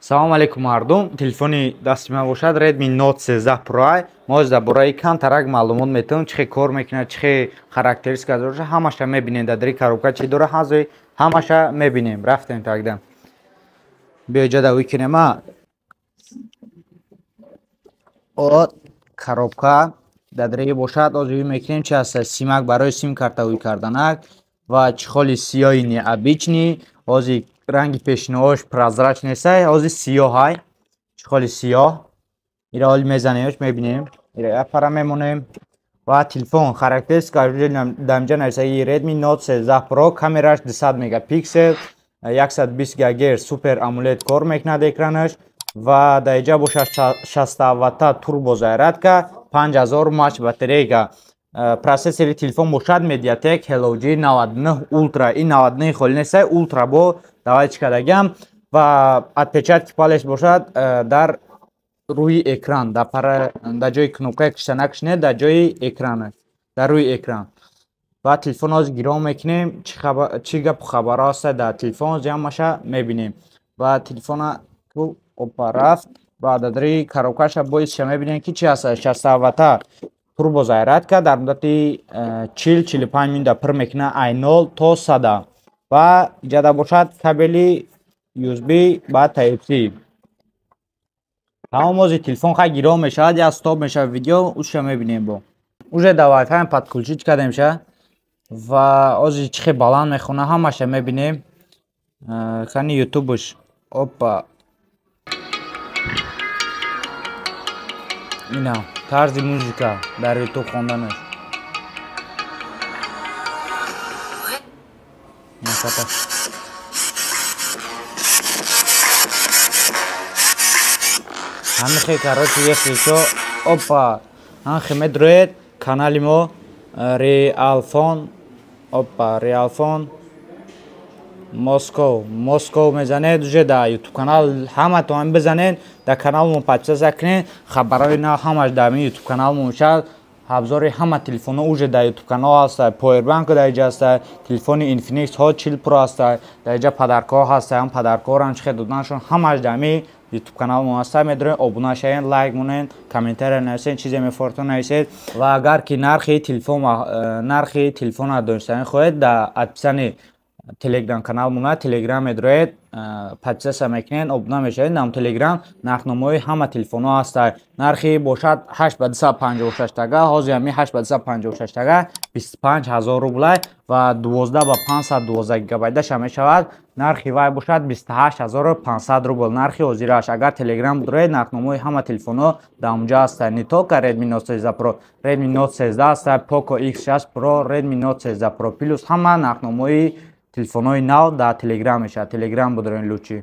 Салом алейкум мардум. Телефони дасти ман бошад Redmi Note 13 Pro. Мо дар бораи камтарак маълумот метавонем, чӣ хел кор мекунад, чӣ хел характеристика дорад, ҳамаша мебинем. Дар дари коробка чӣ дорад, ҳазои ҳамаша мебинем. Рафтем тогда. Биё ҷа давӣ кунем. О коробка дар дари бошад, озуи мекунем чӣ аст? Симак барои сим карта ӯй карданак ва чехоли сиёҳи необычный. Ҳозир ранги пешинаҳош прозрачный нест, ҳозир сиёҳай, чехоли сиёҳ. Ира ҳоли мезанемш, мебинем. Ира як пара мемонем. Ва телефон характеристика дар инҷа нависаги Redmi Note 13 Pro, камераш 200 мегапиксел, 120 ГГц Super AMOLED кор мекунад экранаш ва дар инҷа бошад 60 ватта турбо зарядка, 5000 мАч батарейка. Процессори телефон бошад MediaTek Helio G99 Ultra. Ин 99 холи нест, Ultra бо давай чӣ кардагиам. Ва отпечатки палец бошад дар рӯи экран, дар пара, дар ҷои кнопкаи кишта накишне, дар ҷои экран, дар рӯи экран. Ва телефон ҳозир гирон мекунем, чӣ гапу хабарҳо ҳаста дар телефон, ҳозир ҳамаша мебинем. Ва телефона опа рафт ва дар дари коробкаша боисша мебинем ки чӣ ҳаста. 60 ватта турбо зарядка дар муддати 40-45 минута пур мекунад ай 0 то 100. Ва иҷода бошад кабели USB ба Type-C. Тамом, ҳозир телефон хай гирон мешавад, я стоп мешавад видео, уша мебинем бо. Уже да Wi-Fi подключить кардем ша. Ва ҳозир чӣ хел баланд мехона, ҳамаша мебинем. Кани YouTube-ш. Опа. Ина тарзи музыка дар YouTube хонданаш. Ҳамихе короче если чо, опа, ҳамихе медроед канали мо Realfon, опа, Realfon Москов, Москов мезанед, уже дар YouTube канал ҳаматон бизанед, дар каналмон подписаться кунед, хабарҳои нав ҳамаш дар ин YouTube каналмон мешавад. Абзори ҳама телефонҳо уже дар YouTube канал ҳаст, Powerbank дар инҷа ҳаст, телефони Infinix Hot 40 Pro ҳаст, дар инҷа падаркҳо ҳаст, ҳам падаркҳоро ҳам чӣ хел доданашон ҳамаш дар ин YouTube каналмон ҳаст. Медоред обуна шавед, лайк монед, комментария нависед, чизе мефортон нависед. Ва агар ки нархи телефон, нархи телефонро донистан хоҳед, дар описании Телеграм канал мона, Телеграм медроед, подписаться мекунед, обуна мешавед. Нам Телеграм нархномаҳои ҳама телефонҳо ҳаст. Нархи бошад 8 ба 256 тага, ҳозир ҳамин 8 ба 256 тага 25000 рублай ва 12 ба 512 гигабайташа мешавад. Нархи вай бошад 28500 рубл нархи ҳозираш. Агар Телеграм бидроед, нархномаҳои ҳама телефонҳо дар онҷа ҳастанд. Не только Redmi Note 13 Pro, Redmi Note 13 ҳаст, Poco X6 Pro, Redmi Note 13 Pro Plus, ҳама нархномаҳои телефонҳои нав дар Телеграм мешавад. Телеграм бидроед лучи.